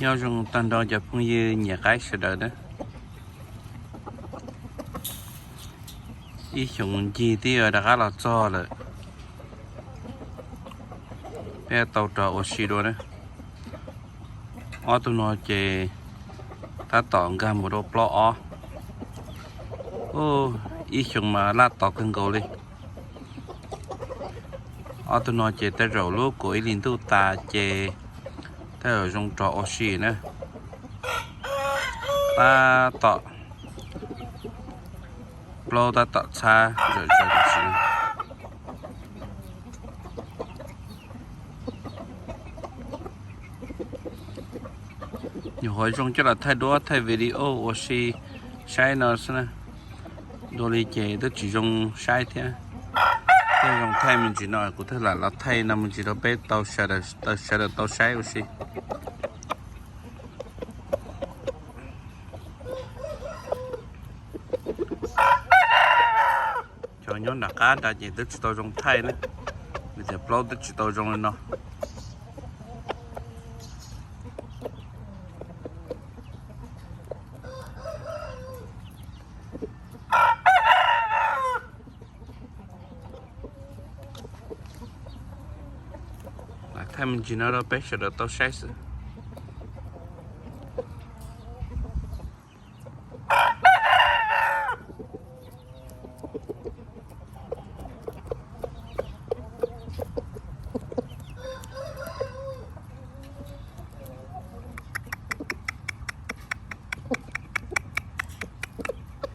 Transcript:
Nyob zoo tag nrho cov phooj ywg nyiam qaib sawv daws na. Ib xyoos ncig twb yuav rov qab los txog lawm. Peb tau rov ua si dua na. Ob tug no ces tab tom nkag mus rau plaub ob. Ib xyoos mas laj tos kawg nkaus li. Ob tug no ces tej zaum lub kaum ib hlis ntuj tas ces tej zaum zoo rov ua si na. Tab tom plaub tab tom txhab zawm zaws tam sim no. Nyuam qhuav zoo coj los thaij duab thaij video ua si saib no xwb na. Dua li ces twb tsis zoo saib thiab. Thiaj zoo thaij me ntsis no, kuv thiaj lam los thaij no me ntsis rau peb tau sawv daws tau saib ua si. Cov nyob nram qab nrad ces twb tsis tau zoo thaij na, vim tias plaub twb tsis tau zoo li no. Lam thaij me ntsis no rau peb sawv daws tau saib xwb.